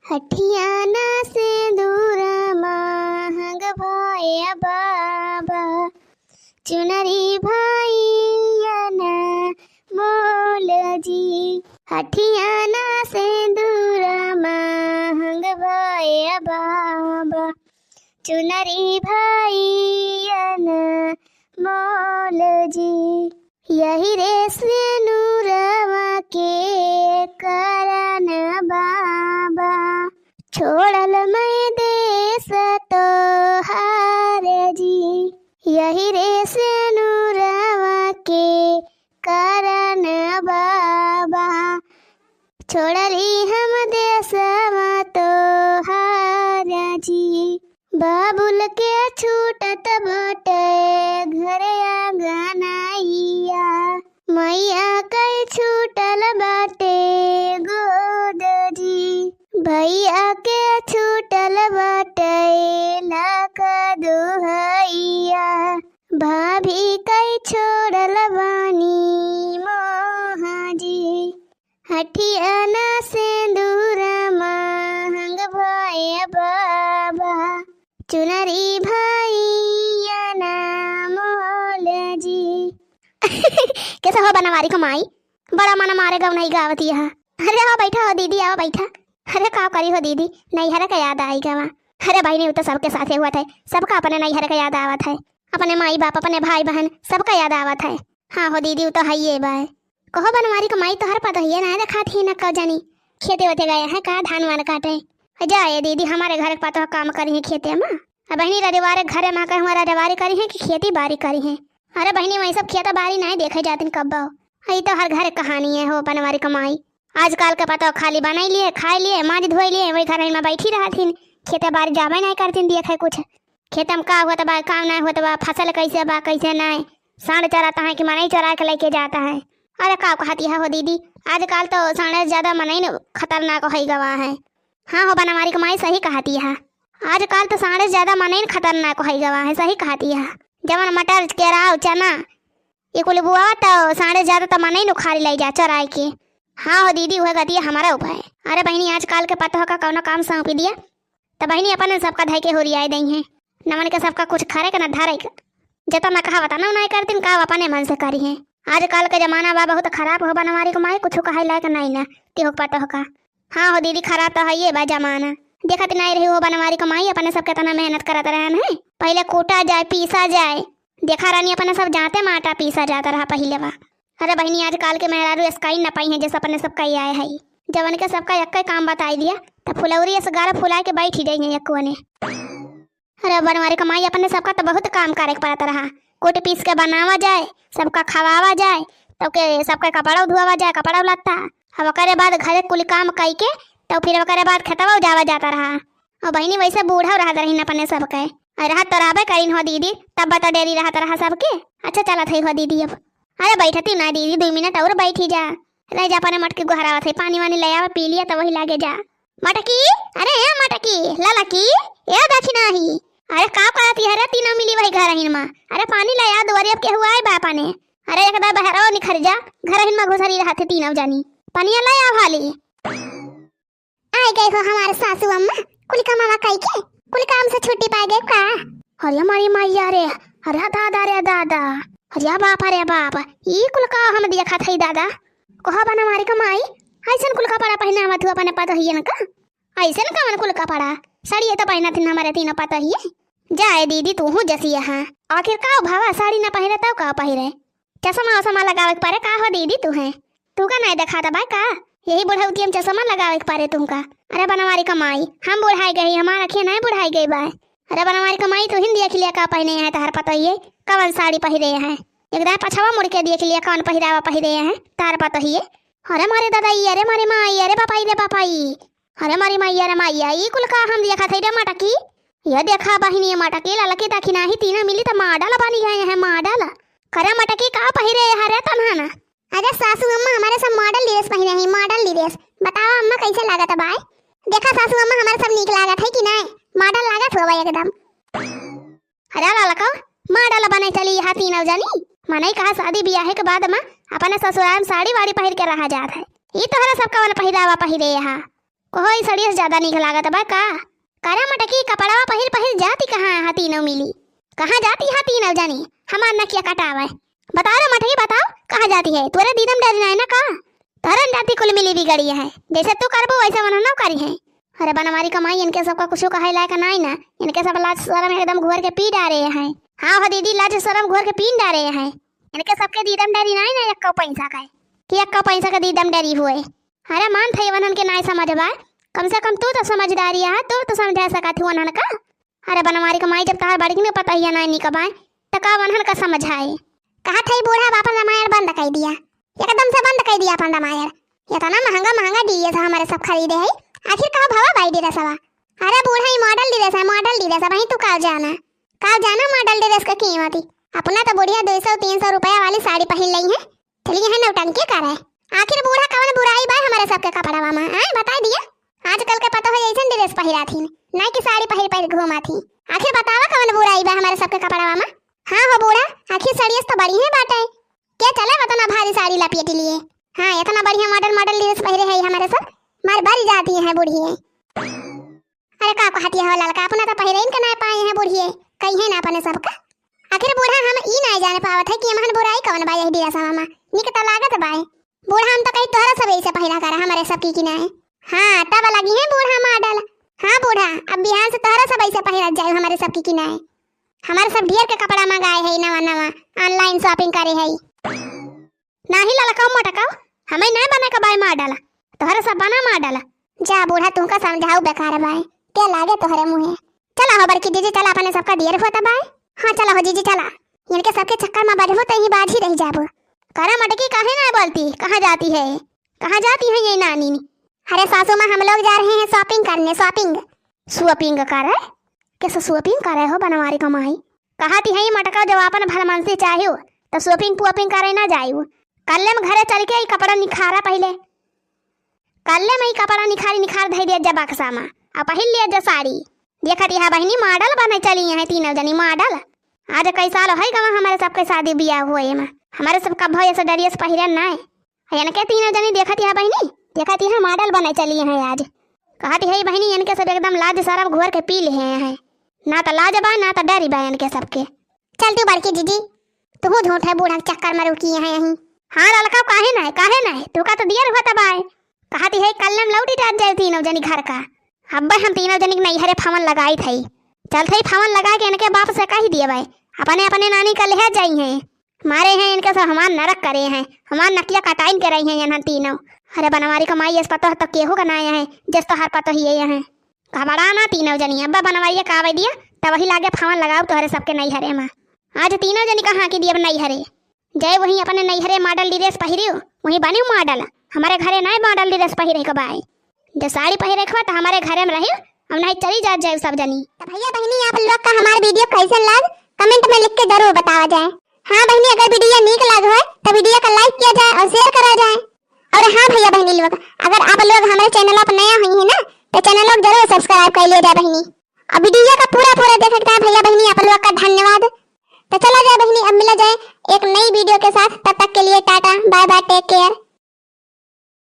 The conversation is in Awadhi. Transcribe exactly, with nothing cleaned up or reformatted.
हठिया ना सेंदूर महंग भए बाबा, चुनरी भइया ना मोल जी। हठिया ना सेंदूर महंग भए बाबा, चुनरी भइया ना मोल जी। यही रे सेनुरवा के करन बाबा, छोड़ल मैं देश तोहार जी। यही रे सेनुरवा के करन बाबा, छोड़ली हम देशवा तोहार जी। बाबुल के छूटत बाटे घर आंगनैया, मैया के छूटल बाटे गोद जी। भैया के छूटल बाटे लाख दुहैया, भाभी के छोड़ल बानी मोह जी। हठिया ना सेंदूर महंग भए बाबा, चुनरी भइया ना मोल जी। कैसे हो बनवारी क माई, बड़ा मन मारे गवनई गावत यह। अरे हो बैठा हो दीदी, आओ बैठा। अरे का करी हो दीदी, नैहर का याद आई गवा। अरे बहिनी, उ तो सबके साथे हुआ थे, सबका अपने नैहर का याद आवत है, अपने माई बाप, अपने भाई बहन, सबका याद आवत है। हाँ हो दीदी, उ तो हइये बाय। कहो बनवारी क माई, तोहर पतोहिए ना देखात ही न कौ जानी, खेते वेते गए हैं का धान वान काटे? जा ए दीदी, हमारे घर के पतोह काम करी है खेते में। अब बहिनी रविवार घरे में कहूँ रविवारी करी है कि खेती बाड़ी करी है? अरे बहिनी, वही सब खेता बाड़ी नहीं देखे जातिन कब्बो। ई तो हर घर के कहानी है हो बनवारी क माई। आजकल के पतोह खाली बनाई लिए, खाई लिए, माज धोई लिए, वही घर में बैठी रहथिन, खेते बाड़ी जाबे नहीं करथिन देखे कुछ। खेत में का होत बा, का नाय होत बा, फसल कैसे बा, कैसे नाय, साँड़ चराता है कि मनई चरा के लेके जाता है। अरे का कहती है हो दीदी, आजकल तो साँड़ से ज्यादा मनई न खतरनाक होई गवा है। हाँ हो बनवारी क माई, सही कहती है, आजकल तो साँड़ से ज्यादा मनई न खतरनाक होई गवा है, सही कहती है। जवन मटर, केराव, चना, ये कुल बुआवा तो साँड़ से ज्यादा तो मनई न उखाड़ी लाई जा चराई के। हाँ हो दीदी, उहे गति है हमारा उपाय। अरे बहिनी, आजकल के पतोह का कौनो काम सौंपी दिया, त बहिनी, अपने सबका धइ के होरियाए दई हैं। नमन के सबका कुछ खरे के न धरे के। जतना कहा वतना नहीं करतिन, का अपने मन से करी हैं। आजकल के जमाना बा बहुत खराब हो बनवारी क माई, कुछ कहे लायक नहीं ना, केहू के पतोह का। हाँ हो दीदी, खराब तो हइये बा जमाना। देखत नहीं रही हो बनवारी क माई, अपने सब केतना मेहनत करत रहन है। पहिले कूटा जाए, पीसा जाए। देखा रानी, अपने सब जाते में आटा पीसा जाता रहा पहिले बा। अरे बहिनी, आजकल के मेहरारू स्काई न पाई हैं, जैसे अपने सब कही आए है। जवन के सबका एक काम बताई दिया, त फुलौरी अस गारा फुला के बैठी जाई हैं एक कोने। अरे बनवारी क माई, अपने सबका तो बहुत काम करे के पड़त रहा। कूट पीस के बनावा जाए, सबका खवावा जाए, तब के सबका कपड़ा धोवा जाए, कपड़ा लत्ता। अब ओकरे बाद घरे कुल काम कई के, तब फिर ओकरे बाद खेतवा जावा जाता रहा। और बहिनी, वैसे बूढ़ा रहत रहीन अपने सबके। और रहत तो रहबे करीन हो दीदी, तब तो डेरी रहत रहा सबके। अच्छा चलत है हो दीदी अब। अरे बैठती ना दीदी, दो मिनट और बैठी जा। रह जा, अपने मटकी गोहरावत है, पानी वानी ले आवा, पी लिया तो वही लागे जा। मटकी, अरे ए मटकी, ललकी, ए दखिनाही। अरे का करत है रे, तीनों मिली वही घर हिन मा। अरे पानी ले आ, दुआरे अब केहू आए बा अपने। अरे एक दाई बहरो निखर जा, घर हिन मा घुसरी रहत है तीनों जानी। पनिया ले आ भाली। आइ गए हो हमार सासू अम्मा, कुल कमावा कई के, कुल काम से छुट्टी पाइ गए का? अरे हमारी मैया रे, अरे दादा रे दादा, अरे बाप रे बाप, ई कुल का हम देखत हई दादा? कहो बनवारी क माई, अइसन कुल कपड़ा पहिनावत हू अपने पतोहियन का? अइसन कवन कुल कपड़ा? साड़ी तो पहिनत हिन हमारे तीनों पतोहिए। जाए दीदी, तू हूँ जसिया हाँ। आखिर का भावा, साड़ी ना पहिरे तब का पहिरे? चश्मा वश्मा लगावे के परे का हो दीदी तुहे? तुहका नाय देखात बा का? यही बुढ़ौती में चश्मा लगावे के परे तुहका। अरे बनवारी क माई, हम बुढ़ाई गई, हमार अखिया नाय बुढ़ाई गई बा। अरे बनवारी क माई, तुहिन देख लिया का पहिने हैं तहार पतोहिए, कवन साड़ी पहिरे हैं। एक दाई पछवा मुड़ के देख लिया कवन पहिरावा पहिरे हैं तहार पतोहिए। अरे मारे दादा ई, अरे मारे माई, अरे बापाई रे बापाई। अरे मारी मैया रे मैया, ई कुल का हम देखत हई रे मटकी? ये देखा बहिनी, ये मटकी ललकी दखिनाही तीनों मिली त मॉडल बनी गए हैं, मॉडल। करे मटकी का पहिरे है रे तनहन? अरे सासू अम्मा, हमारे सब मॉडल ड्रेस पहिरे हैं, मॉडल ड्रेस। बतावा अम्मा कैसे लागत बाय? देखा सासू अम्मा, हमारे सब नीक लागत है कि नहीं? मॉडल लागत हुआ एकदम। अरे ललका, मॉडल बने चली यहाँ तीनों जनी। मनई कहा शादी बियाहे के बाद में अपने ससुराल में साड़ी वाड़ी पहिर के रहा जात है। ई तोहरा सब कवन पहिरावा पहिरे यहाँ? कहो, ई सड़िया से ज्यादा नीक लागत बा का? करे मटकी, कपड़वा पहिर पहिर जाती कहाँ हा तीनों मिली? कहाँ जाती हा तीनों जनी? हमार नकिया कटावे। बताओ रे मटकी, बताओ, कहाँ जाती है? तोरे दीदम डरी नाई ना का? तोहरे जाती कुल मिली बिगड़ी है, जैसे तू करबो वैसे वनहनो करी है। अरे बनवारी क माई, इनके सबका कुछ कहे लायक नाई ना, इनके सब लाज शरम एकदम घोर के पी डारे हैं। हाँ हो दीदी, लाज शरम घोर के पी डारे हैं। इनके सबके दीदम डरी नाई ना, एक्को पैसा का, कि एक्को पैसा का दीदम डरी हुए। अरे मान थई वनहन के नाई समझ बा, कम से कम तू तो समझदारी है, तू तो समझा सकत ही वनहन का। अरे बनवारी क माई, जब तहार बड़की ने पतहिया नाई निक बाय, त का वनहन का समझाए? कहा थई बूढ़ा, अब आपन रामायण बंद कर दिया, एकदम से बंद कर दिया आपन रामायण। इतना महंगा महंगा ड्रेस हमारे सब खरीदे है, आखिर कहाँ भवा बाई ड्रेसवा? अरे बूढ़ा, ई मॉडल ड्रेस है, मॉडल ड्रेस है, वही तू का जाना, का जाना मॉडल ड्रेस का कीमत ही। अपना तो बुढ़िया दो सौ तीन सौ रुपया वाली साड़ी पहन लई है, चली है नौटंकी करे। आखिर बूढ़ा कवन बुराई बा हमारे सबके कपड़वा में, आए बताई दिया। आजकल के पतोह ऐसन ड्रेस पहिराथिन, नाई कि साड़ी पहिर पहिर घूमाथिन। आखिर बतावा कवन बुराई बा हमारे सबके कपड़वा में? हाँ हो बूढ़ा, आखिर सड़ियस तो बड़ी है बाटे। के चले उतना भारी साड़ी लपेट लिए? हाँ, इतना बढ़िया मॉडल मॉडल ड्रेस पहिरे है हमारे सब, मार बरी जाती है बूढ़ी है। अरे का कहतिया हो ललका, अपना तो पहिरइन के नाय पाए हैं बुढ़िए, कही है ना अपने सबका। आखिर बूढ़ा हम ई नाय जाने पावत है कि एमहन बुराई कवन बा यही ड्रेसवा में, निक तो लागत बाय। बूढ़ा हम तो कही तोहरा सब ऐसे पहिरा करा हमारे सबकी की नाय। हाँ, तब लगी है बूढ़ा मॉडल। हाँ बूढ़ा, अब बिहान से तोहरा सब ऐसे पहिरा जाए हमारे सबकी की नाय। हमारे सब ढेर के कपड़ा मंगाए है नवा नवा, online shopping करे है। नाही ललका मटका, हमें नहीं बने के बाय मॉडल, तोहरे सब बना मॉडल। जा बूढ़ा, तुमका समझाऊ बेकार बाय, के लागे तोहरे मुँहे। चला हो बड़की दीदी, चला, अपने सबका देर होता बाय। हाँ चला हो जीजी, चला, इनके सबके चक्कर में बढ़बो तो यही बाझी रह जाबो। करा मटकी, काहे ना बोलती, कहाँ जाती है, कहाँ जाती है ये नानी? अरे सासू माँ, हम लोग जा रहे हैं shopping करने, shopping। Shopping करे? कैसे shopping करे हो बनवारी क माई? कहती है मटका, जब आपन भलमनसी चाहियो, तो shopping वोपिंग करे ना जाइयो। कल्ले में घरे चल के ई कपड़ा निखारा पहिले। कल्ले में ई कपड़ा निखारी निखार धई दिया जा बक्सा में, आ पहिर लिया जा साड़ी। देखत यहाँ बहिनी मॉडल बने चली हैं तीनों जनी मॉडल। आज कई साल है गवा हमारे सबके शादी बियाह हुए में, हमारे सब कब ऐसे ड्रेस पहिरन ना है। इनके तीनों जनी देखत यहाँ बहिनी, देखत यहाँ मॉडल बने चली हैं आज। कहत है बहिनी, इनके सब एकदम लाज शरम घोर के पी ले हैं, ना तो लाज बा ना तो डरी बा इनके सबके। चल तू बड़की जीजी, तू झूठ है, बूढ़ा के चक्कर में रुकी है यहीं। हाँ ललका, काहे ना है, काहे ना है, तू का तो दियर होता बाय। कहती है कल हम लौटी जात जाए तीनों जनी घर का। अब्बे हम तीनों जनी के नैहरे फोन लगाई थई, चल थई फोन लगा के इनके बाप से कही दिए बाय, अपने अपने नानी का लेहा जाई हैं। मारे हैं इनके सब हमार नरक करे हैं, हमार नकिया कटाइन के रही हैं इन्हन तीनों। अरे बनवारी क माई, इस पतोह तो केहू का नाय है, जस तोहार पतोह ये हैं। घबरा ना तीनों जनी, अब्बा बनवारिया का आवे दिया, तब वही लागे फोन लगाओ तोहरे सबके नैहरे में। आज तीनों जनी कहाँ की दियब नैहरे, जय वहीं अपने नैहरे मॉडल ड्रेस पहिरियो, वहीं बनियो मॉडल। हमारे घरे नाय मॉडल ड्रेस पहिरे के बाय, जो साड़ी पहिरे के बा तो हमारे घरे में रहियो, हम नहीं चली जात जाए सब जनी। तो भैया बहिनी, आप लोग का हमार वीडियो कैसन लाग, कमेंट में लिख के जरूर बतावा जाए। हाँ बहिनी, अगर वीडियो नीक लाग होय तो वीडियो का लाइक किया जाए और शेयर करा जाए। और हाँ भैया बहिनी लोग, अगर आप लोग हमारे चैनल पर नया हुई है ना, तो चैनल को जरूर सब्सक्राइब कर लिया जाए बहिनी। और वीडियो का पूरा पूरा देखे के भैया बहिनी आप लोग का धन्यवाद। तो चला जाए बहिनी, अब मिला जाए एक नई वीडियो के साथ, तब तक के लिए tata bye bye, take care.